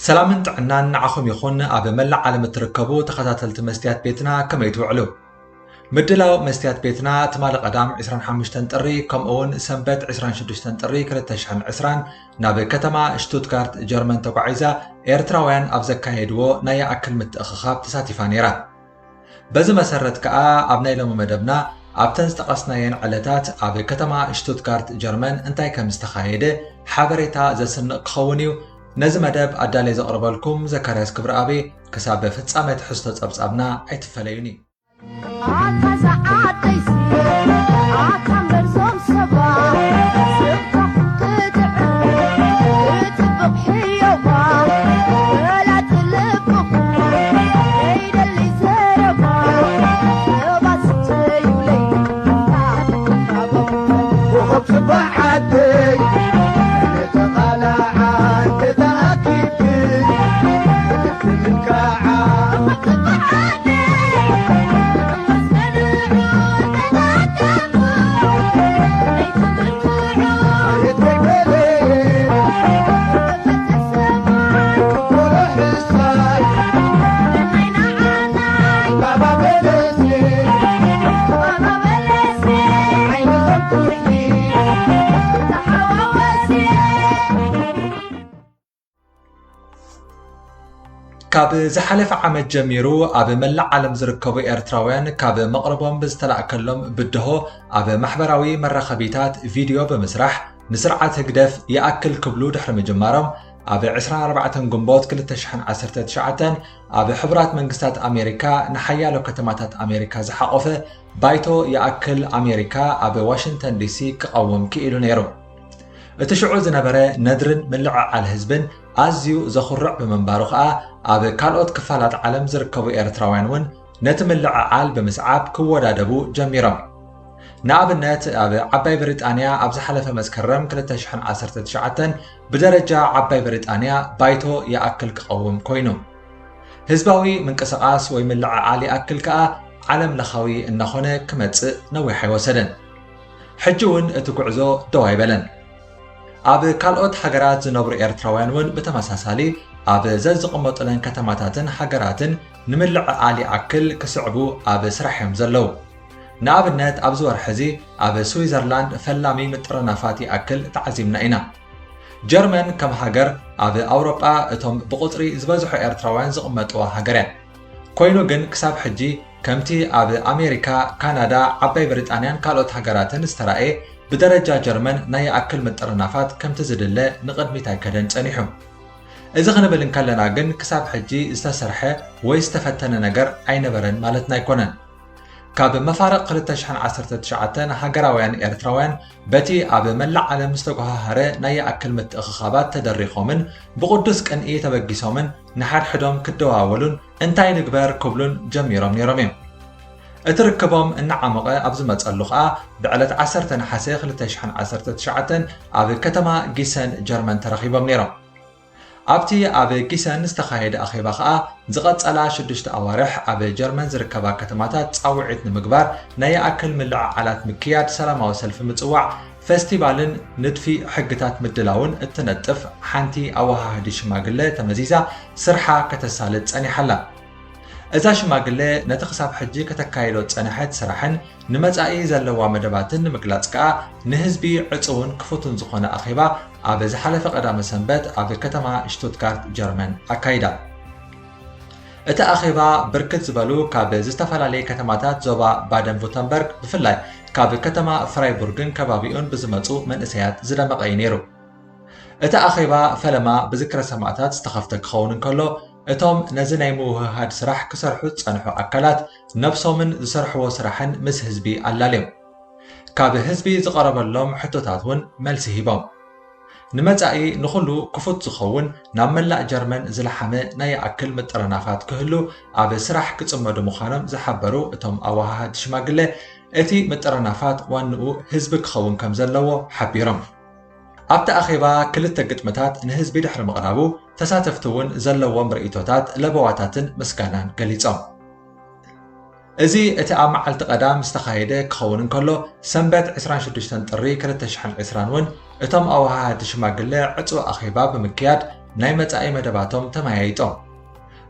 ሰላምን ጥዕናን ንዓኹም ይኹን። ኣብ መላእ ዓለም እትርከቡ ተኸታተልቲ መስትያት ቤትና ከመይ ትውዕሉ? ምድላው መስትያት ቤትና ትማሊ ቀዳም ዕስራን ሓሙሽተን ጥሪ ከምኡ እውን ሰንበት ዕስራን ሽዱሽተን ጥሪ ክልተ ሽሕን ዕስራን ናብ ከተማ ሽቱትጋርት ጀርመን ተጓዒዛ ኤርትራውያን ኣብ ዘካየድዎ ናይ ይኣክል ምትእኽኻብ ተሳቲፋ ነይራ። በዚ መሰረት ከኣ ኣብ ናይ ሎሚ መደብና ኣብተን ዝጠቐስናየን ዕለታት ኣብ ከተማ ሽቱትጋርት ጀርመን እንታይ ከም ዝተኻየደ ሓበሬታ ዘስንቕ ክኸውን እዩ። ነዚ መደብ ኣዳልየ ዘቕርበልኩም ዘካርያስ ክብረኣብ። ክሳብ ፍጻመ ትሕዝቶ ጸብጻብና ኣይትፈለዩኒ። ኣታ እዛ ዓደይሲ፣ ኣታ እምበር ዞም ሰባ፣ ስብካ ክትጥዕም፣ ክትጥብቕ ሕዮባ፣ በላጺ ልብኹም፣ ዘይደሊ ዘረባ፣ ሰባ ስተዩለይ፣ ኮኸብ ጽባሕ ዓደይ፣ ተቓላዓን ተተኣኪብክን፣ ካብ ዝሓለፈ ዓመት ጀሚሩ ኣብ መላእ ዓለም ዝርከቡ ኤርትራውያን ካብ መቕርቦም ብዝተላእከሎም ብድሆ ኣብ ማሕበራዊ መራኸቢታት ቪድዮ ብምስራሕ ንስርዓት ህግደፍ ይኣክል ክብሉ ድሕሪ ምጅማሮም ኣብ ዕስራን ኣርባዕተን ግንቦት ክልተ ሽሕን ዓሰርተ ትሽዓተን ኣብ ሕቡራት መንግስታት ኣሜሪካ ንሓያሎ ከተማታት ኣሜሪካ ዝሓቖፈ ባይቶ ይኣክል ኣሜሪካ ኣብ ዋሽንግተን ዲሲ ክቐውም ክኢሉ ነይሩ። እቲ ሽዑ ዝነበረ ነድርን ምልዕዓል ህዝብን ኣዝዩ ዘኹርዕ ብምንባሩ ከኣ፣ ኣብ ካልኦት ክፋላት ዓለም ዝርከቡ ኤርትራውያን እውን ነቲ ምልዕዓል ብምስዓብ ክወዳደቡ ጀሚሮም። ንኣብነት፣ ኣብ ዓባይ ብሪጣንያ ኣብ ዝሓለፈ መስከረም ክልተ ሽሕን ዓሰርተ ትሽዓተን ብደረጃ ዓባይ ብሪጣንያ ባይቶ ይኣክል ክቐውም ኮይኑ። ህዝባዊ ምንቅስቓስ ወይ ምልዕዓል ይኣክል ከኣ ዓለም ለኻዊ እናኾነ ክመጽእ ነዊሕ ኣይወሰደን። ሕጂ እውን እቲ ጉዕዞ ደው ኣይበለን። ኣብ ካልኦት ሃገራት ዝነብሩ ኤርትራውያን እውን ብተመሳሳሊ ኣብ ዘዝቕመጡለን ከተማታትን ሃገራትን ንምልዕዓል ይኣክል ክስዕቡ ኣብ ስራሕ እዮም ዘለዉ። ንኣብነት ኣብዚ ወርሒ እዚ ኣብ ስዊዘርላንድ ፈላሚ ምጥርናፋት ይኣክል ተዓዚብና ኢና። ጀርመን ከም ሃገር ኣብ ኣውሮጳ እቶም ብቑጽሪ ዝበዝሑ ኤርትራውያን ዝቕመጥዋ ሃገር እያ። ኮይኑ ግን ክሳብ ሕጂ ከምቲ ኣብ ኣሜሪካ፣ ካናዳ፣ ዓባይ ብሪጣንያን ካልኦት ሃገራትን ዝተራእየ ብደረጃ ጀርመን ናይ ይኣክል ምጥርናፋት ከምቲ ዝድለ ንቕድሚት ኣይከደን ጸኒሑ። እዚ ክንብል እንከለና ግን ክሳብ ሕጂ ዝተሰርሐ ወይ ዝተፈተነ ነገር ኣይነበረን ማለትና ኣይኮነን። ካብ መፋርቕ ክልተ ሽሕን ዓሰርተ ትሽዓተን ሃገራውያን ኤርትራውያን በቲ ኣብ መላእ ዓለም ዝተጓሃሃረ ናይ ይኣክል ምትእኽኻባት ተደሪኾምን ብቕዱስ ቅንኢ ተበጊሶምን ንሓድሕዶም ክደዋወሉን እንታይ ንግበር ክብሉን ጀሚሮም ነይሮም እዮም። እቲ ርክቦም እናዓሞቐ ኣብ ዝመጸሉ ኸኣ ብዕለት ዓሰርተ ነሓሰ ክልተ ሽሕን ዓሰርተ ትሽዓተን ኣብ ከተማ ጊሰን ጀርመን ተራኺቦም ነይሮም። ኣብቲ ኣብ ጊሰን ዝተኻየደ ኣኼባ ኸኣ ዝቐጸላ ሽዱሽተ ኣዋርሕ ኣብ ጀርመን ዝርከባ ከተማታት ጻውዒት ንምግባር ናይ ይኣክል ምልዕዓላት ምክያድ፣ ሰላማዊ ሰልፊ ምጽዋዕ፣ ፈስቲቫልን ንድፊ ሕግታት ምድላውን እትነጥፍ ሓንቲ ኣወሃሃዲ ሽማግለ ተመዚዛ ስርሓ ከተሳልጥ ጸኒሓ ኣላ። እዛ ሽማግለ ነቲ ክሳብ ሕጂ ከተካይዶ ዝጸንሐት ስራሕን ንመጻኢ ዘለዋ መደባትን ንምግላጽ ከኣ ንህዝቢ ዕጹውን ክፉትን ዝኾነ ኣኼባ ኣብ ዝሓለፈ ቀዳመ ሰንበት ኣብ ከተማ ሽቱትጋርት ጀርመን ኣካይዳ። እቲ ኣኼባ ብርክት ዝበሉ ካብ ዝተፈላለየ ከተማታት ዞባ ባደን ቩተንበርግ ብፍላይ ካብ ከተማ ፍራይቡርግን ከባቢኡን ብዝመጹ መንእሰያት ዝደመቐ እዩ ነይሩ። እቲ ኣኼባ ፈለማ ብዝክረ ሰማእታት ዝተኸፍተ ክኸውን እንከሎ፣ እቶም ነዚ ናይ ምውህሃድ ስራሕ ክሰርሑ ዝጸንሑ ኣካላት ነብሶምን ዝሰርሕዎ ስራሕን ምስ ህዝቢ ኣላልዮም። ካብ ህዝቢ ዝቐረበሎም ሕቶታት እውን መልሲ ሂቦም። ንመጻኢ ንኹሉ ክፉት ዝኸውን ናብ መላእ ጀርመን ዝለሓመ ናይ ይኣክል ምጥርናፋት ክህሉ ኣብ ስራሕ ክጽመዱ ምዃኖም ዝሓበሩ እቶም ኣወሃሃዲ ሽማግለ፣ እቲ ምጥርናፋት ዋንኡ ህዝቢ ክኸውን ከም ዘለዎ ሓቢሮም። ኣብቲ ኣኼባ ክልተ ግጥምታት ንህዝቢ ድሕሪ ምቕራቡ፣ ተሳተፍቲ እውን ዘለዎም ርእይቶታት፣ ለበዋታትን ምስጋናን ገሊጾም። እዚ እቲ ኣብ መዓልቲ ቀዳም ዝተኻየደ ክኸውን እንከሎ፣ ሰንበት ዕስራን ሽዱሽተን ጥሪ ክልተ ሽሕን ዕስራን እውን እቶም ኣወሃሃድቲ ሽማግለ ዕጹው ኣኼባ ብምክያድ ናይ መጻኢ መደባቶም ተመያይጦም።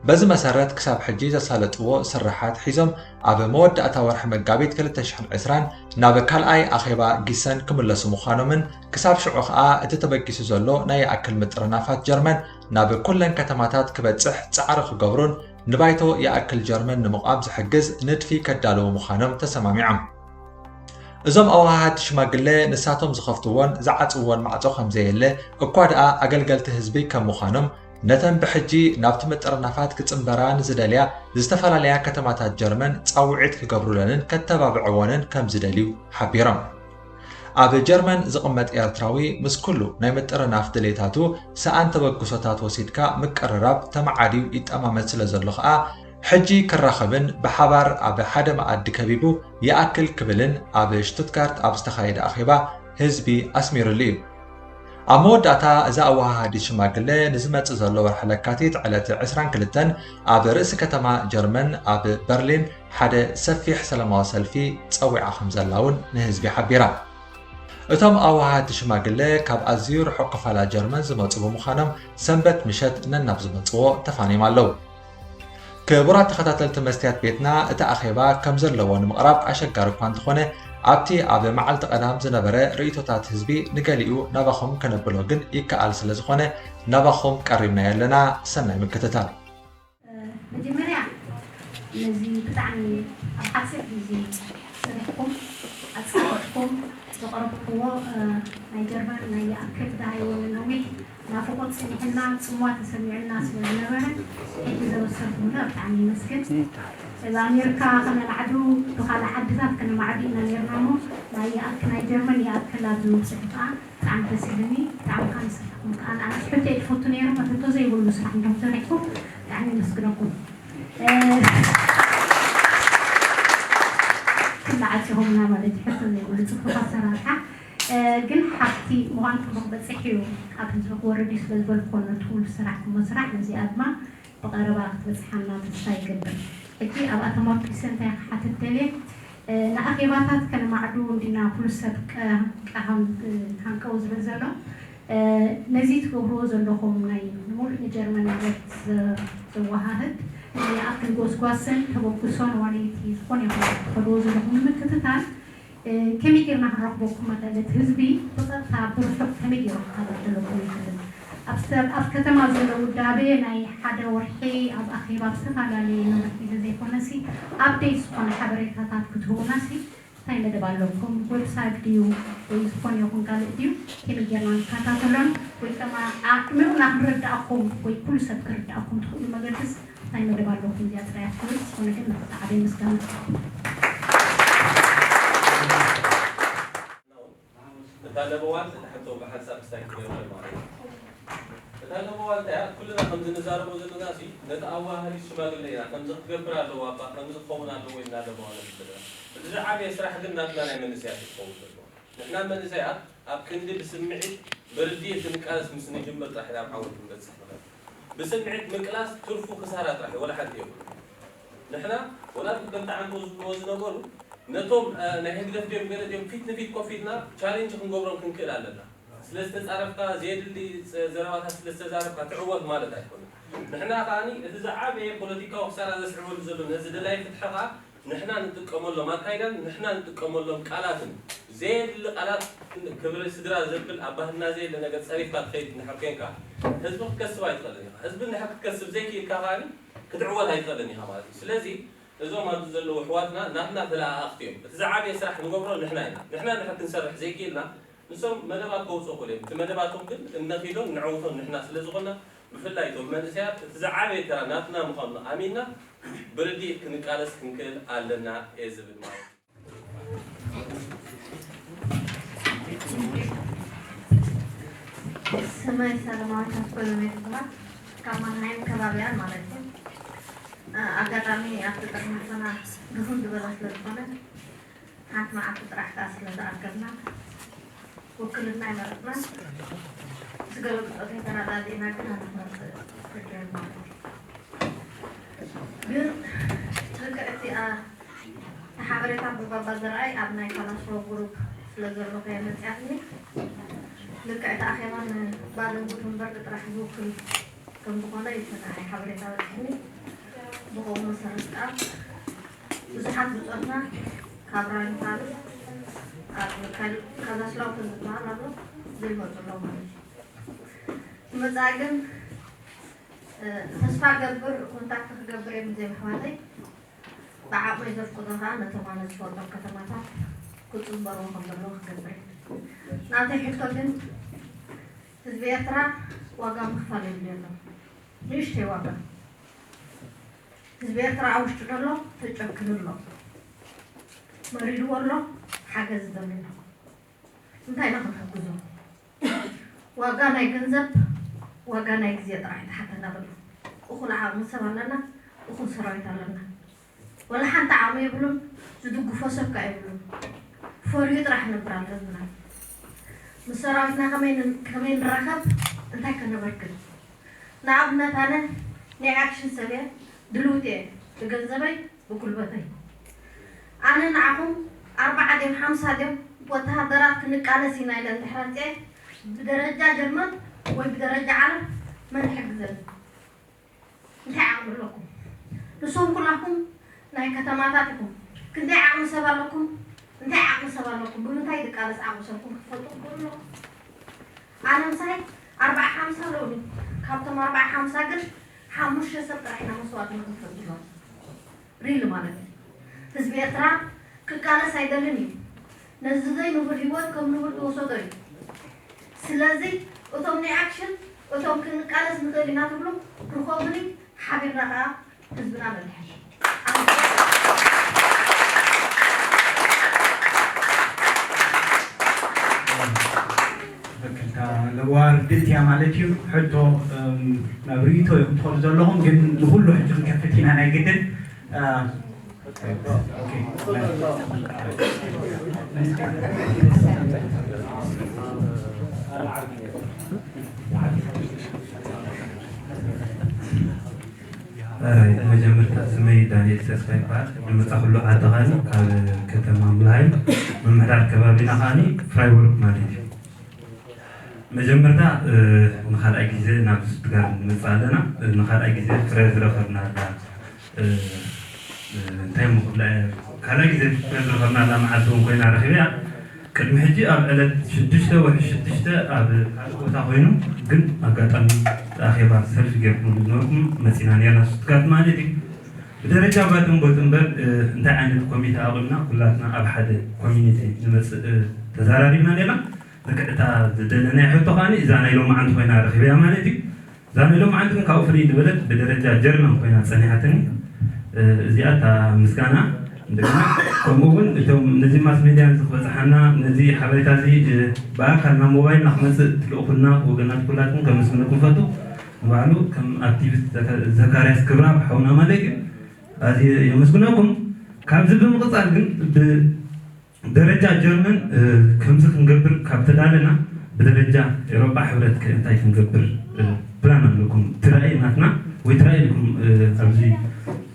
በዚ መሰረት ክሳብ ሕጂ ዘሳለጥዎ ስርሓት ሒዞም ኣብ መወዳእታ ወርሒ መጋቢት ክልተ ሽሕን ዕስራን ናብ ካልኣይ ኣኼባ ጊሰን ክምለሱ ምዃኖምን ክሳብ ሽዑ ከኣ እቲ ተበጊሱ ዘሎ ናይ ይኣክል ምጥርናፋት ጀርመን ናብ ኩለን ከተማታት ክበጽሕ ጻዕሪ ክገብሩን ንባይቶ ይኣክል ጀርመን ንምቋም ዝሕግዝ ንድፊ ከዳልዉ ምዃኖም ተሰማሚዖም። እዞም ኣወሃሃድቲ ሽማግለ ንሳቶም ዝኸፍትዎን ዝዓጽውዎን ማዕጾ ከም ዘየለ እኳ ደኣ ኣገልገልቲ ህዝቢ ከም ምዃኖም ነተን ብሕጂ ናብቲ ምጥርናፋት ክጽንበራ ንዝደልያ ዝተፈላለያ ከተማታት ጀርመን ጻውዒት ክገብሩለንን ከተባብዕወንን ከም ዝደልዩ ሓቢሮም። ኣብ ጀርመን ዝቕመጥ ኤርትራዊ ምስ ኩሉ ናይ ምጥርናፍ ድሌታቱ ሰኣን ተበግሶታት ወሲድካ ምቅርራብ ተመዓድዩ ይጠማመት ስለ ዘሎ ከኣ ሕጂ ክራኸብን ብሓባር ኣብ ሓደ መኣዲ ከቢቡ ይኣክል ክብልን ኣብ ሽቱትጋርት ኣብ ዝተኻየደ ኣኼባ ህዝቢ ኣስሚሩሉ እዩ። ኣብ መወዳእታ እዛ ኣወሃሃዲት ሽማግለ ንዝመጽእ ዘሎ ወርሒ ለካቲት ዕለት ዕስራን ክልተን ኣብ ርእሲ ከተማ ጀርመን ኣብ በርሊን ሓደ ሰፊሕ ሰላማዊ ሰልፊ ጸዊዓ ከም ዘላ እውን ንህዝቢ ሓቢራ። እቶም ኣወሃሃድቲ ሽማግለ ካብ ኣዝዩ ርሑቕ ክፋላት ጀርመን ዝመጹ ብምዃኖም ሰንበት ምሸት ነናብ ዝመጽዎ ተፋንዮም ኣለዉ። ክቡራት ተኸታተልቲ መስትያት ቤትና፣ እቲ ኣኼባ ከም ዘለዎ ንምቕራብ ኣሸጋሪ እኳ እንተኾነ ኣብቲ ኣብ መዓልቲ ቀዳም ዝነበረ ርእይቶታት ህዝቢ ንገሊኡ ናባኹም ከነብሎ ግን ይከኣል ስለ ዝኾነ ናባኹም ቀሪብናዮ ኣለና። ሰናይ ምክትታል። መጀመርያ ነዚ ብጣዕሚ ኣብ ሓፂር ግዜ ሰሪሕኩም ኣፃወጥኩም ዘቕረብኩዎ ናይ ጀርመን ናይ ይኣክል ደሃይወኒ ነዊሕ ናፍቖት ፅኒሕና ፅምዋ ተሰሚዑና ስለ ዝነበረ ሕጂ ዘበሰርኩምና ብጣዕሚ ይመስገን። እዛ ኣሜሪካ ከነማዕዱ ብካልእ ዓድታት ከነማዕዱ ኢና ነርና እሞ ናይ ይኣክል ናይ ጀርመን ይኣክል ኣብ ዝብል ፅሑፍ ከዓ ብጣዕሚ ደስ ኢሉኒ። ብጣዕሚ ከዓ ንስኻትኩም ከዓ ንኣነ ሕቶ እየ ዝፈቱ ነይረ ሕቶ ዘይብሉ ስራሕ እንዲኹም ሰሪሕኩም ብጣዕሚ የመስግነኩም። ኩሉ ዓፂኹምና ማለት እዩ ሕቶ ዘይብሉ ፅፉፍ ኣሰራርሓ። ግን ሓፍቲ ምዃንኩም ክበፅሕ እዩ ኣብ ህዝቢ ክወርድ እዩ ስለ ዝበልኩ ነቲ ኩሉ ዝሰራሕኩሞ ስራሕ ነዚኣ ድማ ብቐረባ ክትበፅሓና ተስፋ ይገብር። ሕጂ ኣብኣ ተመርኲሰ እንታይ ክሓትት ደልየ ንኣኼባታት ከነማዕዱ እንዲና ኩሉ ሰብ ቀሃንቀው ዝብል ዘሎ ነዚ ትገብርዎ ዘለኹም ናይ ንሙሉእ ንጀርመን ንብረት ዘወሃህድ ናይ ይኣክል ጎስጓስን ተበግሶን ዋላ እቲ ዝኾነ ይኹን ትኸድዎ ዘለኹም ንምክትታል ከመይ ጌርና ክንረኽበኩም ንኽእል እቲ ህዝቢ ብቐጥታ ብርሑቕ ከመይ ጌሩ ክከታተለኩም ይኽእል? ኣብ ከተማ ዘሎ ውዳበ ናይ ሓደ ወርሒ ኣብ ኣኼባ ኣብ ዝተፈላለየ መድረኽ ግዜ ዘይኮነሲ ኣፕዴት ዝኾነ ሓበሬታታት ክትህቡናሲ እንታይ መደብ ኣለኩም? ዌብሳይት ድዩ ወይ ዝኾነ ይኹን ካልእ ድዩ? ከመይ ጌርና ንከታተሎን ወይ ከማ ኣዕሚቕና ክንረዳእኩም ወይ ኩሉ ሰብ ክርዳእኩም ትኽእሉ መገድስ እንታይ መደብ ኣለኩም እዚኣ ጥራይ ኣትኮነስ ዝኾነ ግን ንኽትዓበየ ምስጋና እታ ለበዋን እታ ሕቶ ብሓንሳብ ክስታይ ክገብር ማለት እዩ። እታ ለበዋን እንታይ እያ? ኩልና ከምዚ ንዛረቦ ዘለና ሲ ነቲ ኣዋሃዲ ሽማግለ ኢና ከምዚ ክትገብር ኣለዋ እባ ከምዚ ክኸውን ኣለዎ ኢልና ለበዋ ነብል ዘለና። እቲ ዝዓበየ ስራሕ ግን ናትና ናይ መንእሰያት እዩ ክኸውን ዘለዎ። ንሕና መንእሰያት ኣብ ክንዲ ብስምዒት ብርድኢት ክንቃለስ ምስ ንጅምር ጥራሕ ኢና ኣብ ዓወት ክንበጽሕ ንኽእል። ብስምዒት ምቅላስ ትርፉ ክሳራ ጥራሕ እዩ፣ ወላ ሓንቲ የብሉን። ንሕና ወላ እቶም ተዓንቶ ዝብልዎ ዝነበሩ ነቶም ናይ ህግደፍ ድዮም ገለ ድዮም ፊት ንፊት ኮፍ ኢልና ቻሌንጅ ክንገብሮም ክንክእል ኣለና። ስለ ዝተጻረፍካ ዘየድሊ ዘረባታት ስለ ዝተዛረብካ ትዕወት ማለት ኣይኮነን። ንሕና ከኣ እቲ ዝዓበየ ፖለቲካዊ ክሳራ ዘስዕበሉ ዘሎ ነዚ ደላይ ፍትሒ ከኣ ንሕና ንጥቀመሎም ኣካይዳን ንሕና ንጥቀመሎም ቃላትን ዘየድሊ ቃላት ክብሪ ስድራ ዘብል ኣብ ባህልና ዘየለ ነገር ጸሪፍካ ትኸይድ እንድሕር ኮንካ ህዝቢ ክትከስብ ኣይትኽእልን ኢኻ። ህዝቢ እንድሕር ክትከስብ ዘይክኢልካ ከኣ ክትዕወት ኣይትኽእልን ኢኻ ማለት እዩ። ስለዚ እዞም ኣብዚ ዘለዉ ኣሕዋትና ናትና ተለኣኣኽቲ እዮም። እቲ ዝዓበየ ስራሕ ንገብሮ ንሕና ኢና። ንሕና እንድሕር ክንሰርሕ ዘይክኢልና ንሶም መደባት ከውፅኡ ይኽእሉ እዮም። እቲ መደባቶም ግን እነኺዶን ነዕውቶን ንሕና ስለ ዝኾንና ብፍላይ እቶም መንእሰያት እቲ ዝዓበየ ተራ ናትና ምዃኑ ኣሚንና ብርድኢት ክንቃለስ ክንክእል ኣለና እየ ዝብል ማለት እዩ። ስመይ ሰለማዊት ኣስኮሎም እየ ዝበሃል። ካብ ማንሃይም ከባቢኣን ማለት እዩ። ኣጋጣሚ ኣብቲ ቅድሚ ሕቶና ድኹም ዝበለ ስለ ዝኾነ ሓንቲ መዓልቲ ጥራሕ ከኣ ስለ ዝኣከብና ውክልና ኣይመረፅናን። ምስ ገለ ብፆተይ ተረዳዲእና ግን ኣነ ክመርፅ ተገይሩ ማለት እዩ። ግን ልክዕ እቲኣ ሓበሬታ ብባባ ዘርኣይ ኣብ ናይ ካላስሮ ግሩፕ ስለ ዘለኹ እየ መፅኣትኒ። ልክዕ እቲ ኣኼባ ንባደን ጉተንበርግ ጥራሕ ዝውክል ከም ዝኾነ እዩ እቲ ንዓይ ሓበሬታ በፂሕኒ። ብኸምኡ መሰረት ከዓ ብዙሓት ብፆትና ካብ ራይንፋል ኣብ ካልእ ካዛስላውተን ዝበሃል ኣሎ ዘይመፁ ኣለዉ ማለት እዩ። መፃኢ ግን ተስፋ ገብር ኮንታክት ክገብር እየ ምስ ዜም ኣሕዋተይ። ብዓቕመይ ዘፍቅዶ ከዓ ነቶም ኣነ ዝፈልጦም ከተማታት ክፅንበርዎ ከም ዘለዎ ክገብር እየ። ናተይ ሕቶ ግን ህዝቢ ኤርትራ ዋጋ ምኽፋል የድልዮ ኣሎ። ንእሽተይ ዋጋ ህዝቢ ኤርትራ ኣብ ውሽጡ ዘሎ ተጨክኑ ኣሎ፣ መሪርዎ ኣሎ፣ ሓገዝ ይደሊ ኣሎ። እንታይ ኢና ክንሕግዞ? ዋጋ ናይ ገንዘብ፣ ዋጋ ናይ ግዜ ጥራሕ እዩ ዝሓተና ዘሎ። እኹል ዓቕሚ ሰብ ኣለና፣ እኹል ሰራዊት ኣለና። ወላ ሓንቲ ዓቕሚ የብሉን፣ ዝድግፎ ሰብ ከ የብሉን። ፈርዩ ጥራሕ ነብር ኣሎ ህዝብና። ምስ ሰራዊትና ከመይ ን- ከመይ ንራኸብ፣ እንታይ ከነበርክት? ንኣብነት ኣነ ናይ ኣክሽን ሰብ እየ፣ ድልውቲ እየ፣ ብገንዘበይ ብጉልበተይ። ኣነ ንዓኹም ኣርባዓ ድዮም ሓምሳ ድዮም ወተሃደራት ክንቃለስ ኢና ኢለ እንድሕር ኣምፅኤ ብደረጃ ጀርመን ወይ ብደረጃ ዓለም መን ይሕግዘኒ? እንታይ ዓቕሚ ኣለኩም? ንስኹም ኩላኩም ናይ ከተማታት ኢኹም። ክንደይ ዓቕሚ ሰብ ኣለኩም? እንታይ ዓቕሚ ሰብ ኣለኩም? ብምንታይ ዝቃለስ ዓቕሚ ሰብኩም ክትፈልጡ ክትኽእሉ ኣለኩም። ኣነ ምሳይ ኣርባዓ ሓምሳ ኣለውኒ። ካብቶም ኣርባዓ ሓምሳ ግን ሓሙሽተ ሰብ ጥራሕ ኢና መስዋእትና ክንፈድሎም ሪል ማለት እዩ። ህዝቢ ኤርትራ ክቃለስ ኣይደልን እዩ። ነዚ ዘይንቡር ህይወት ከም ንቡር ዝወሰዶ እዩ። ስለዚ እቶም ናይ ኣክሽን እቶም ክንቃለስ ንኽእል ኢና ትብሉ ርኸቡኒ፣ ሓቢርና ከዓ ህዝብና ነድሕን። ክልተ ለዋ ርድእት እያ ማለት እዩ። ሕቶ ናብ ርእይቶ ኢኹም ትኸዱ ዘለኹም፣ ግን ንኹሉ ሕጂ ክንከፍት ኢና ናይ ግድን። ራይት መጀመርታ ስመይ ዳንኤል ተስፋ ይበሃል። ዝመፃኹሉ ዓዲ ኻኒ ካብ ከተማ ሙልሃይ፣ ምምሕዳር ከባቢና ኻኒ ፍራይቡርግ ማለት እዩ። መጀመርታ ንኻልኣይ ግዜ ናብ ስቱትጋርት ንመፅእ ኣለና። ንኻልኣይ ግዜ ፍረ ዝረኸብናላ እንታይ ምኽብላ ካልኣይ ግዜ ፍረ ዝረኸብናላ መዓልቲ እውን ኮይና ረኺበያ። ቅድሚ ሕጂ ኣብ ዕለት ሽዱሽተ ወርሒ ሽዱሽተ ኣብ ካልእ ቦታ ኮይኑ ግን ኣጋጣሚ ኣኼባ ሰልፊ ጌርኩምሉ ዝነበርኩም መፂና ኔርና ስቱትጋርት ማለት እዩ። ብደረጃ ባትን ቦትንበርግ እንታይ ዓይነት ኮሚቴ ኣቑምና ኩላትና ኣብ ሓደ ኮሚኒቲ ንመፅእ ተዛራሪብና ኔርና። ልክዕ እታ ዝደለናያ ሕቶ ከዓኒ እዛ ናይ ሎማዓንቲ ኮይና ረኺበያ ማለት እዩ። እዛ ናይ ሎማዓንቲ ግን ካብኡ ፍልይ ዝበለት ብደረጃ ጀርመን ኮይና ፀኒሓትኒ። እዚኣ እታ ምስጋና እንደገና ከምኡ እውን እቶም ነዚ ማስ ሜድያ እዚ ክበፅሓና ነዚ ሓበሬታ እዚ ብኣካል ናብ ሞባይልና ክመፅእ ትልእኹልና ወገናት ኩላትኩም ከመስግነኩም ፈቱ። ንባዕሉ ከም ኣክቲቪስት ዘካርያስ ክብራብ ሓውና ማለት እዩ ኣዝየ የመስግነኩም። ካብዚ ብምቕፃል ግን ብደረጃ ጀርመን ከምዚ ክንገብር ካብ ተዳለና ብደረጃ ኤሮጳ ሕብረት ከ እንታይ ክንገብር ፕላን ኣለኩም? እቲ ራእይ ናትና ወይ እቲ ራእይ ኢልኩም ኣብዚ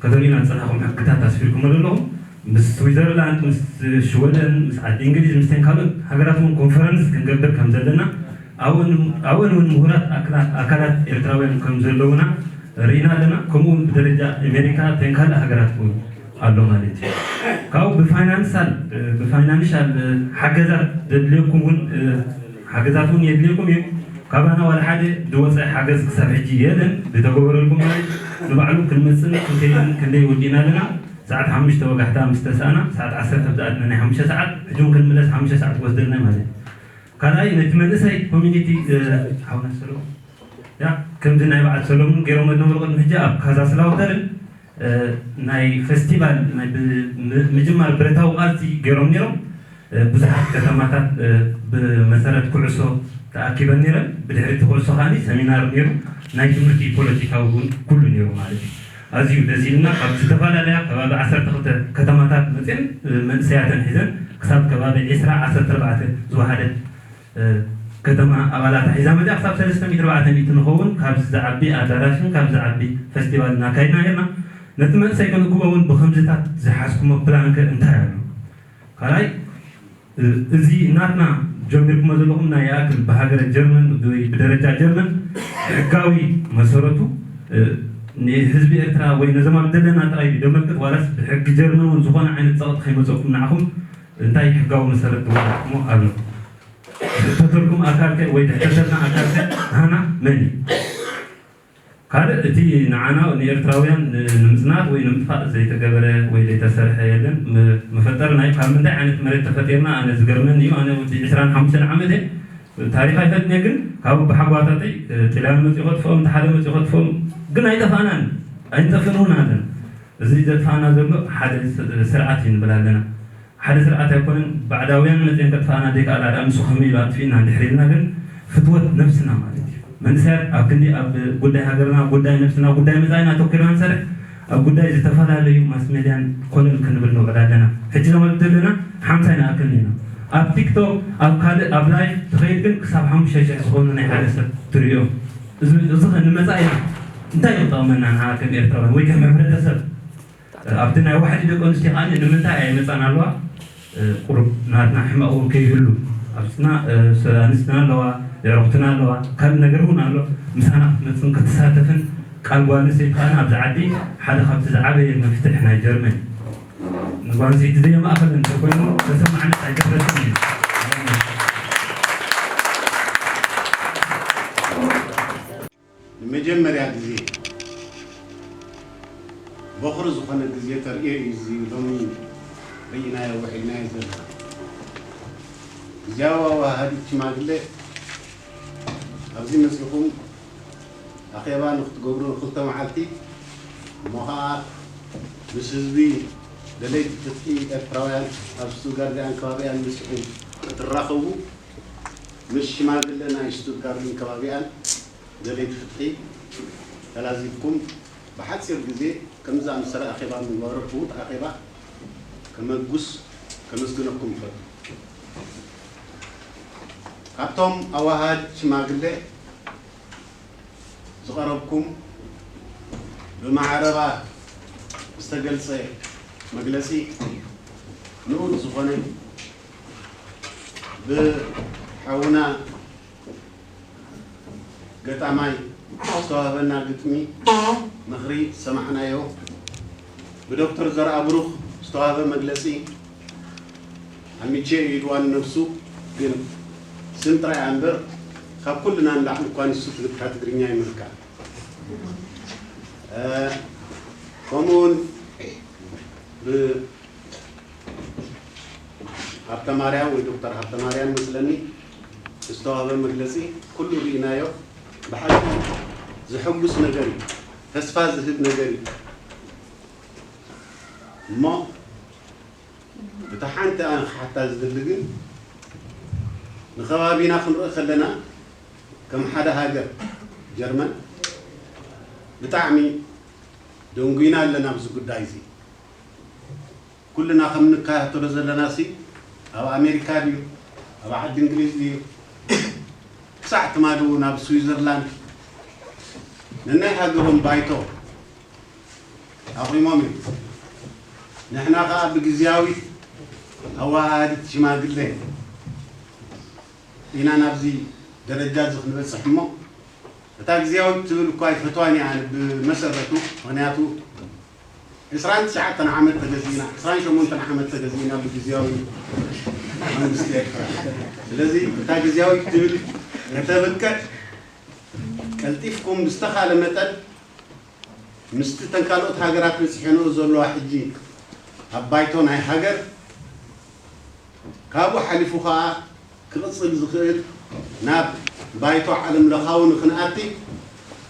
ከተርእዩና ዝፀናኹም ሕግታት ኣስፊርኩም ዘለኹም ምስ ስዊዘርላንድ ምስ ሽወደን ምስ ዓዲ እንግሊዝ ምስተን ካልኦት ሃገራት እውን ኮንፈረንስ ክንገብር ከም ዘለና ኣብኡ እውን ምሁራት ኣካላት ኤርትራውያን ከም ዘለውና ርኢና ኣለና። ከምኡ እውን ብደረጃ ኣሜሪካ ተን ካልእ ሃገራት እውን ኣሎ ማለት እዩ። ካብኡ ብፋይናንሳል ብፋይናንሻል ሓገዛት ዘድልየኩም እውን ሓገዛት እውን የድልየኩም እዩ። ካባና ዋላ ሓደ ዝወፀ ሓገዝ ክሳብ ሕጂ የለን ዝተገበረልኩም ማለት ንባዕሉ ክንመፅን ክንከይድን ክንደይ ወዲእና ኣለና። ሰዓት ሓሙሽተ ወጋሕታ ምስ ተሳእና ሰዓት ዓሰርተ ብዝኣትና ናይ ሓሙሽተ ሰዓት ሕጂ እውን ክንምለስ ሓሙሽተ ሰዓት ክወስደልና ማለት እዩ። ካልኣይ ነቲ መንእሰይ ኮሚኒቲ ሓውና ሰለሙን ያ ከምዚ ናይ በዓል ሰለሙን ገይሮም ዝነበሩ ቅድሚ ሕጂ ኣብ ካዛስላውተርን ናይ ፈስቲቫል ናይ ምጅማር ብረታዊ ቃልሲ ገይሮም ነይሮም። ብዙሓት ከተማታት ብመሰረት ኩዕሶ ተኣኪበን ነይረን። ብድሕሪ እቲ ኩዕሶ ከዓኒ ሰሚናር ነይሩ። ናይ ትምህርቲ ፖለቲካዊ እውን ኩሉ ነይሩ ማለት እዩ። ኣዝዩ ደስ ኢልና ካብ ዝተፈላለያ ከባቢ ዓሰርተ ክልተ ከተማታት መፅን መንእሰያተን ሒዘን ክሳብ ከባቢ ዒስራ ዓሰርተ ኣርባዕተ ዝወሓደት ከተማ ኣባላታ ሒዛ መፅያ ክሳብ ሰለስተ ሚእቲ ኣርባዕተ ሚእቲ ንኸውን ካብዚ ዝዓቢ ኣዳራሽን ካብ ዝዓቢ ፈስቲቫል እናካይድና ነርና። ነቲ መንእሰይ ክንእክቦ እውን ብከምዚታት ዝሓዝኩ እሞ ፕላንከ እንታይ ኣሎ? ካልኣይ፣ እ- እዚ ናትና ጀሚርኩሞ ዘለኹም ናይ ይኣክል ብሃገረ ጀርመን ወይ ብደረጃ ጀርመን ሕጋዊ መሰረቱ፣ እ፣ ንህዝቢ ኤርትራ ወይ ነዞም ኣብ ዘለና ጥራይ ደመልክት ዋላስ ብሕጊ ጀርመን እውን ዝኾነ ዓይነት ጸቕጢ ከይመጸኩም ንዓኹም እንታይ ሕጋዊ መሰረት ዝወዳእኩሞ ኣሎ? ዝሕተተልኩም ኣካልከ ወይ ዝሕተተልና ኣካልከ ሃና መን እዩ? ካልእ እቲ ንዓና ንኤርትራውያን ን- ንምጽናት ወይ ንምጥፋእ ዘይተገበረ ወይ ዘይተሰርሐ የለን። ም- መፈጠርና እዩ። ካብ ምንታይ ዓይነት መሬት ተፈጢርና ኣነ ዝገርመኒ እዩ። ኣነ ወዲ ዕስራን ሓሙሽተን ዓመት እየ። ታሪኽ ኣይፈልጥን እየ፣ ግን ካብ ኣቦሓጎታተይ እ፣ ጥልያን መጺኡ ከጥፍኦም፣ ተሓደ መጺኡ ከጥፍኦም፣ ግን ኣይጠፋእናን ኣይንጠፍእን እውን ኣለና። እዚ ዘጥፋእና ዘሎ ሓደ ስ- ስርዓት እዩ ንብል ኣለና። ሓደ ስርዓት ኣይኮነን። ባዕዳውያን መጺኦም ከጥፋእና ዘይከኣላ ደኣ ንሱ ከመይ ኢሉ ኣጥፊእና እንድሕር ኢልና ግን ፍትወት ነብስና ማለት እዩ። መንእሰያት ኣብ ክንዲ ኣብ ጉዳይ ሃገርና፣ ጉዳይ ነብስና፣ ጉዳይ መጻኢና ኣተኲርና ንሰርሕ፣ ኣብ ጉዳይ ዝተፈላለዩ ማስ ሜድያን ኮለል ክንብል ንውዕል ኣለና። ሕጂ ዘመልክት ዘለና ሓምሳ ይንኣክል ኢና። ኣብ ቲክቶክ ኣብ ካልእ ኣብ ላይፍ ትኸይድ ግን ክሳብ ሓሙሽተ ሽሕ ዝኾኑ ናይ ሓደ ሰብ ትርእዮ። እዚ እዚ ኸ ንመጻኢና እንታይ ይጠቕመና ንዓ ከም ኤርትራውያን ወይ ከም ሕብረተሰብ? ኣብቲ ናይ ዋሕዲ ደቂ ኣንስትዮ ከኣ ንምንታይ ኣይመጻን ኣለዋ? ቁሩብ ናትና ሕማቕ እውን ከይህሉ ኣብስና ኣንስትና ኣለዋ፣ የዕሩኽትና ኣለዋ፣ ካልእ ነገር እውን ኣሎ። ምሳና ክትመጽን ክትሳተፍን ቃል ጓል ኣንስተይቲ ከኣ ኣብዚ ዓዲ ሓደ ካብቲ ዝዓበየ መፍትሕ ናይ ጀርመን ንጓል ኣንስተይቲ ዘየማእኸለ እንተኮይኑ ተሰማዕነት ኣይገበረትን እዩ። ንመጀመርያ ግዜ በኹሪ ዝኾነ ግዜ ተርእዮ እዩ እዚ ሎሚ ርኢናዮ ውዒልናዮ ዘለና። ግዝያዊ ኣዋሃዲት ሽማግለ ኣብዚ መጺኹም ኣኼባ ንክትገብሩ ንክልተ መዓልቲ እሞ ኸዓ ምስ ህዝቢ ደለይቲ ፍትሒ ኤርትራውያን ኣብ ስቱትጋርድን ከባቢኣን መጺኹም ክትራኸቡ ምስ ሽማግለ ናይ ስቱትጋርድን ከባቢኣን ደለይቲ ፍትሒ ተላዚብኩም ብሓጺር ግዜ ከምዚ ዝኣመሰለ ኣኼባ ምግባሩ ዕዉት ኣኼባ ከመጉስ ከመስግነኩም ይፈቱ። ካብቶም ኣዋሃድ ሽማግለ ዝቐረብኩም ብማዕረባ ዝተገልጸ መግለጺ ንኡድ ዝኾነ ብሓውና ገጣማይ ዝተዋህበና ግጥሚ ምኽሪ ዝሰማዕናዮ፣ ብዶክተር ዘርኣብሩኽ ዝተዋህበ መግለጺ ኣሚቼ ኢልዋ ንነብሱ፣ ግን ስም ጥራይ እያ እምበር ካብ ኩልና ንላዕሊ እኳ ንሱ ትግርኛ ይምልካ። እ፣ ከምኡውን ብ- ሃብተማርያም ወይ ዶክተር ሃብተማርያም መስለኒ ዝተዋህበ መግለጺ ኩሉ ርኢናዮ። ብሓቂ ዘሐጉስ ነገር እዩ፣ ተስፋ ዝህብ ነገር እዩ። እሞ እታ ሓንቲ ኣነ ክሓታ ዝደሊ ግን ንኸባቢና ክንርኢ ከለና ከም ሓደ ሃገር ጀርመን ብጣዕሚ ደንጉይና ኣለና ኣብዚ ጉዳይ እዚ። ኩልና ከም ንከታተሎ ዘለና ሲ ኣብ ኣሜሪካ ድዩ ኣብ ዓዲ እንግሊዝ ድዩ ክሳዕ ትማሊ እውን ኣብ ስዊዘርላንድ ነናይ ሃገሮም ባይቶ ኣቑሞም እዮም። ንሕና ከዓ ብግዝያዊት ኣወሃሃዲት ሽማግለ ኢና ናብዚ ደረጃ እዚ ክንበፅሕ እሞ እታ ግዝያዊት ትብል እኳ ኣይፈትዋን እየ ኣነ ብመሰረቱ። ምክንያቱ ዕስራን ትሽዓተን ዓመት ተገዚእና፣ ዕስራን ሸሞንተን ዓመት ተገዚእና ብግዝያዊ መንግስቲ ኤርትራ። ስለዚ እታ ግዝያዊት ትብል ከተብቅዕ ቀልጢፍኩም ብዝተኻለ መጠን ምስቲ እተን ካልኦት ሃገራት በፂሐንኦ ዘለዋ ሕጂ ኣብ ባይቶ ናይ ሃገር ካብኡ ሓሊፉ ከዓ ክቕጽል ዝኽእል ናብ ባይቶ ዓለም ለኻዊ ንኽንኣቲ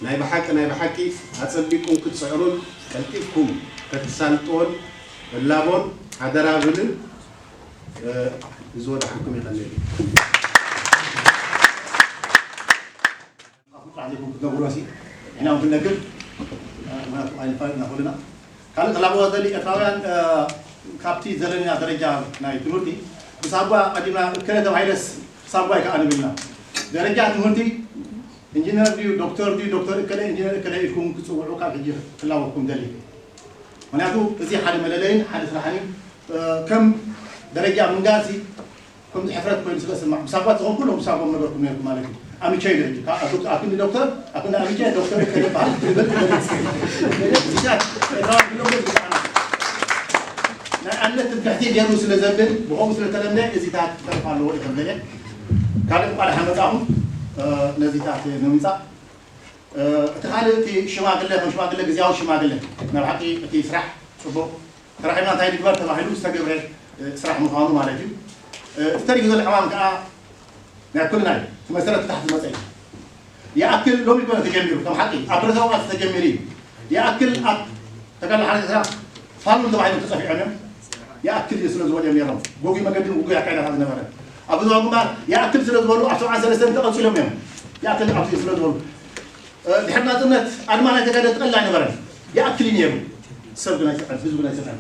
ናይ ብሓቂ ናይ ብሓቂ ኣጸቢቕኩም ክትጽዕሩን ቀልጢፍኩም ከተሳልጥዎን እላቦን ሓደራ ብልን። እዚ ወድሓንኩም የቐንየለይ። ኣፉ ጥራሕ ዘይኮንኩም ክትነግሩና ሲ ኢና እውን ክንነግር ምክንያቱ ኣይንፋለጥና ኩልና ካልእ ክላቦ ዘሊ ኤርትራውያን ካብቲ ዘለና ደረጃ ናይ ትምህርቲ ብሳጓ ቀዲምና እከለ ተባሂለስ ሳጓ ኣይከኣልን ኢልና ደረጃ ትምህርቲ ኢንጂነር ድዩ ዶክተር ድዩ ዶክተር እከለ ኢንጂነር እከለ ኢልኩም ክትፅውዑ ካብ ሕጂ ክላወኩም ደሊ ምክንያቱ እዚ ሓደ መለለይን ሓደ ስራሕን እዩ። ከም ደረጃ ምንጋር እዚ ከምዚ ሕፍረት ኮይኑ ስለ ዝስማዕ፣ ምሳባት ዝኾንኩ ኩሎም ምሳቦም ነበርኩም ነርኩም ማለት እዩ። ኣምቸ ኢለ ሕጂ ካብ ኣቶ ኣክኒ ዶክተር ኣክኒ ኣምቸ ዶክተር ከይበሃል ክብል ክገልጽ። እዚታት ኤርትራውያን ኩሎም ብጣዕሚ ናይ ኣነት ትምክሕቲ ገይሩ ስለ ዘብል ብኸምኡ ስለ ተለምደ እዚታት ክተርፍ ኣለዎ ኢለ ከም ካልእ ቋዳ ሓመጻኹም ነዚታት ንምምጻእ እቲ ካልእ እቲ ሽማግለ ከም ሽማግለ ግዝያዊ ሽማግለ ናብ ሓቂ እቲ ስራሕ ጽቡቕ ተራሒብና እንታይ ንግበር ተባሂሉ ዝተገብረ ስራሕ ምዃኑ ማለት እዩ። እቲ ተሪፉ ዘሎ ዕማም ከዓ ናይ ኩልና እዩ። እቲ መሰረት ታሕቲ ዝመፀ እዩ። ይኣክል ሎሚ ኮነ ተጀሚሩ ከም ሓቂ ኣብ ፕረዛውቃት ተጀሚሩ እዩ። ይኣክል ኣብ ተጋድሎ ሓርነት ኤርትራ ፋሉን ተባሂሎም ተፀፊዖም እዮም። ይኣክል እዩ ስለ ዝበሉ እዮም ነይሮም። ጉጉይ መገድን ጉጉይ ኣካይዳታት ዝነበረ ኣብ ዞባ ግንባር ይኣክል ስለ ዝበሉ ኣብ ሰብዓን ሰለስተን ተቐፂሎም እዮም። ይኣክል ኣብዚ ስለ ዝበሉ ድሕሪ ናፅነት ኣድማ ናይ ተጋደልቲ ቀሊል ኣይነበረን። ይኣክል እዩ ነይሩ። ሰብ ግን ኣይሰምዐን፣ ህዝቢ ግን ኣይሰምዐን።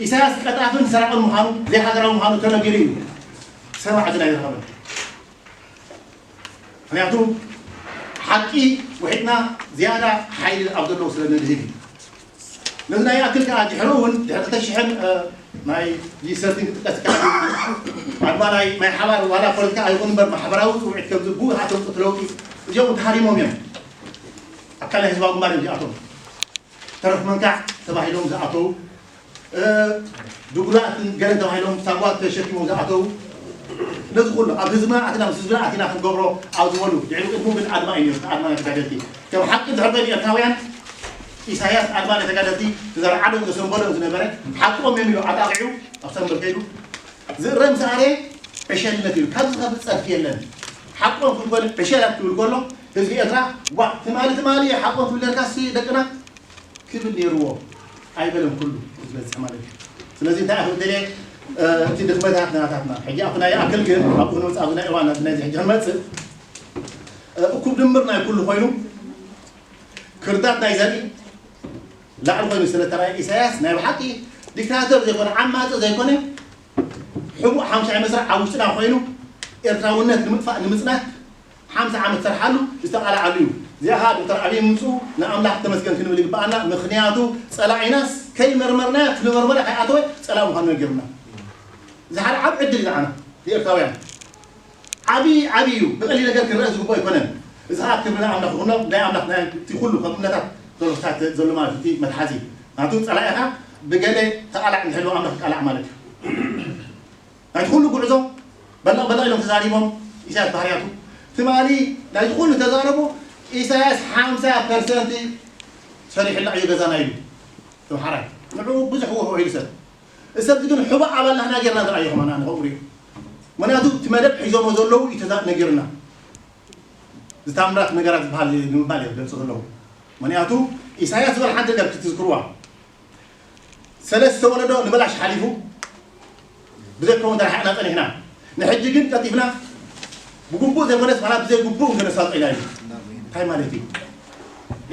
ኢሳያስ ቀጣፍን ሰራቕን ምዃኑ ዘይሃገራዊ ምዃኑ ተነጊሩ እዩ። ሰማዒ ግን ኣይረኸበን። ምክንያቱ ሓቂ ውሒጥና ዝያዳ ሓይሊ ኣብ ዘለዎ ስለ ንድህግ እዩ። ነዚ ናይ ይኣክል ከዓ ድሕሪ እውን ድሕሪ ክልተ ሽሕን ናይ ጂ ሰርቲን ክጥቀስ ይከኣል እዩ። ኣድማ ናይ ናይ ሓባር ዋላ ፖለቲካ ኣይኹን እምበር ማሕበራዊ ፅውዒት ከም ዝብኡ ሃቶም ለውጢ እዚኦም ተሃሪሞም እዮም። ኣካል ናይ ህዝባዊ ግንባር እዮም እዚኣቶም። ተረፍ መንካዕ ተባሂሎም ዝኣተው ድጉላት ገለ ተባሂሎም ሳጓት ተሸኪሞም ዝኣተው ነዚ ኩሉ ኣብ ህዝብና ኣትና ምስ ህዝብና ኣቲና ክንገብሮ ኣብ ዝበሉ ድሕሪ ቅድሙ ግን ኣድማ እዩ ነይሩ ኣድማ ናይ ተጋደልቲ ከም ሓቂ ድሕር በሊ ኤርትራውያን ኢሳያስ ኣድማ ናይ ተጋደልቲ ዝዘርዓሎም ዘሰንበሎም ዝነበረ ሓቆም እዮም ኢሉ ኣጣቂዑ ኣብ ሰንበል ከይዱ ዝእረም ዝኣረየ ዕሸልነት እዩ ካብዚ ከብል ጸርፊ የለን ሓቆም ክንኮን ዕሸላት ክብል ከሎ ህዝቢ ኤርትራ ዋ ትማሊ ትማሊ ሓቆም ትብል ነርካሲ ደቅና ክብል ነይርዎ ኣይበለን ኩሉ ዝበፅሕ ማለት እዩ ስለዚ እንታይ ኣኽል ደልየ እቲ ድኽመታት ናታትና ሕጂ ኣብቲ ናይ ኣክል ግን ኣብኡ ክንመፅእ ኣብዚ ናይ እዋን ኣብዚ ናይዚ ሕጂ ክንመፅእ እኩብ ድምር ናይ ኩሉ ኮይኑ ክርዳት ናይ ዘርኢ ላዕሊ ኮይኑ ስለተራየ ኢሳያስ ናይ ብሓቂ ዲክታተር ዘይኮነ ዓማፂ ዘይኮነ ሕቡእ ሓምሻይ መስርዕ ኣብ ውሽጥና ኮይኑ ኤርትራውነት ንምጥፋእ ንምፅናት ሓምሳ ዓመት ዝሰርሓሉ ዝተቓልዓሉ እዩ። እዚኣ ከዓ ዶክተር ኣብይ ምምፅኡ ንኣምላኽ ተመስገን ክንብል ይግበኣና። ምኽንያቱ ፀላኢናስ ከይመርመርናዮ እቲ ዝመርመረ ከይኣተወ ፀላኢ ምዃኑ ነጊሩና። እዚ ሓደ ዓብ ዕድል እዩ ንዓና ንኤርትራውያን። ዓብዪ ዓብዪ እዩ። ብቐሊል ነገር ክረአ ዝግብኦ ኣይኮነን። እዚ ከዓ ክብሪ ናይ ኣምላኽ ይኹኖ ናይ ኣምላኽ ናይ እቲ ኩሉ ከም እምነታት ዘሎ ስታት ዘሎ ማለት እቲ መትሓዚ ናቱ ፀላኢኻ ብገለ ተቓላዕ ንሕልዎ ኣምላኽ ይቃላዕ ማለት እዩ። ናይቲ ኩሉ ጉዕዞ በላቕ በላቕ ኢሎም ተዛሪቦም ኢሳያስ ባህርያቱ ትማሊ ናይቲ ኩሉ ተዛረቡ ኢሳያስ ሓምሳ ፐርሰንቲ ሰሪሕላ እዩ ገዛና ኢሉ ተምሓራይ ንዑ ብዙሕ ወሆ ኢሉ ሰብ እሰብዚ ግን ሕቡእ ኣባል ናህና ጌርና ዝረኣዮ ከማና ንኸብሩ እዩ ምክንያቱ እቲ መደብ ሒዞሞ ዘለዉ እዩ ተዛ ነጊርና ዝታምራት ነገራት ዝበሃል ንምባል እዮም ገልፁ ዘለዉ ምክንያቱ ኢሳያስ ዝበል ሓንቲ ነገር ክትዝክርዋ ሰለስተ ወለዶ ንበላሽ ሓሊፉ ብዘይከውን ተራሒቕና ፀኒሕና ንሕጂ ግን ቀልጢፍና ብግቡእ ዘይኮነስ ማላ ብዘይግቡእ ንክነሳልጦ ኢና እዩ እንታይ ማለት እዩ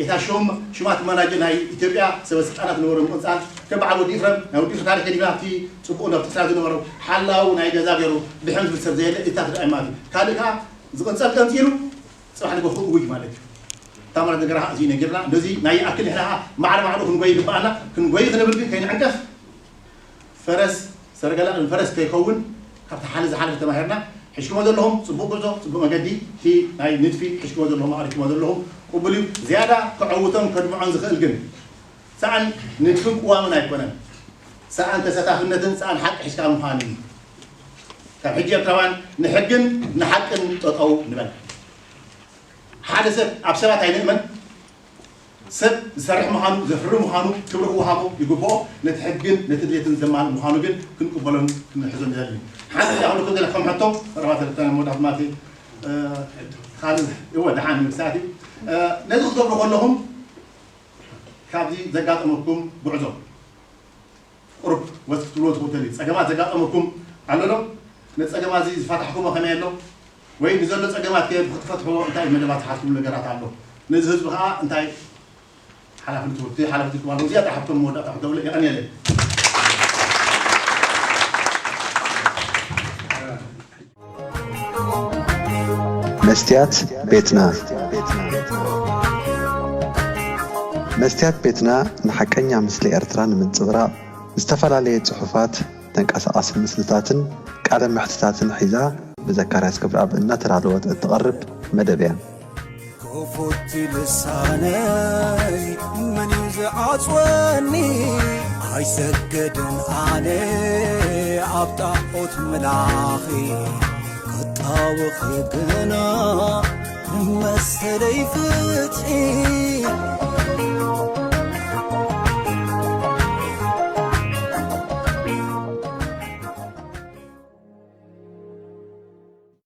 እታ ሹም ሽማት ማናጀ ናይ ኢትዮጵያ ሰበ ስልጣናት ነበሩ ምቕንፃል ከም በዓል ወዲ ኢፍረም ናይ ወዲ ኢፍረም ታሪክ ከዲና እቲ ፅቡቅ ናብ ትስራ ዝነበሩ ሓላው ናይ ገዛ ገይሩ ብሕም ዝብል ሰብ ዘየለ እታ ትድኣይ ማለት እዩ ካልእ ከዓ ዝቕንፀል ቀንፂሉ ፅባሕ ንጎ ክእውጅ ማለት እዩ። እታ ማለት ነገራ እዚ ነጊርና ነዚ ናይ ይኣክል ንሕና ማዕረ ማዕሩ ክንጎይ ይግበኣና ክንጎይ ክንብል ግን ከይንዕንቀፍ ፈረስ ሰረገላ ፈረስ ከይከውን ካብቲ ሓለ ዝሓለፈ ተማሂርና ሕሽክሞ ዘለኹም ፅቡቅ ጉዕዞ ፅቡቅ መገዲ እቲ ናይ ንድፊ ሕሽክሞ ዘለኹም ኣሪክሞ ዘለኹም ቅቡል እዩ ዝያዳ ክዐውቶን ከድምዖን ዝኽእል ግን ሰኣን ንድፍን ቅዋምን ኣይኮነን ሰኣን ተሳታፍነትን ሰኣን ሓቂ ሒዝካ ምዃን እዩ ካብ ሕጂ ኤርትራውያን ንሕግን ንሓቅን ጠጠው ንበል ሓደ ሰብ ኣብ ሰባት ኣይንእመን ሰብ ዝሰርሕ ምዃኑ ዘፍሪ ምዃኑ ክብሪ ክወሃቦ ይግብኦ ነቲ ሕግን ነቲ ድሌትን ዘማልእ ምዃኑ ግን ክንቅበሎን ክንሕዞን ይደሊ ሓንቲ እያ ክልኩ ዘለ ከም ሕቶ ቀረባ ተለተነ መወዳት ማለት ካልእ እወ ደሓን ምግሳት እዩ ነዚ ክትገብሩ ከለኹም ካብዚ ዘጋጠመኩም ጉዕዞ ቁሩብ ወስ ክትብሎ ትኽእሉ ተልዩ ጸገማት ዘጋጠመኩም ኣሎ ዶ? ነቲ ጸገማት እዚ ዝፈታሕኩሞ ከመይ ኣሎ? ወይ ንዘሎ ጸገማት ከ ብክትፈትሕዎ እንታይ መደባት ዝሓዝኩም ነገራት ኣሎ? ነዚ ህዝቢ ከኣ እንታይ ሓላፍነቱ እቲ ሓላፍነቱ ክባል እዚኣ ጥራሕ ከም መወዳእታ ክገብለ የቐንየለይ። መስትያት ቤትና መስትያት ቤትና ንሓቀኛ ምስሊ ኤርትራ ንምንጽብራቕ ዝተፈላለየ ጽሑፋት፣ ተንቀሳቓሲ ምስልታትን ቃለ መሕትታትን ሒዛ ብዘካርያስ ገብረኣብ እናተዳለወት እትቐርብ መደብ እያ። ክፉት ልሳነይ መን እዩ ዝዓጽወኒ? ኣይሰገድን ኣነ ኣብ ጣዖት ምላኺ ክጣወኺ ግና መሰለይ ፍትሒ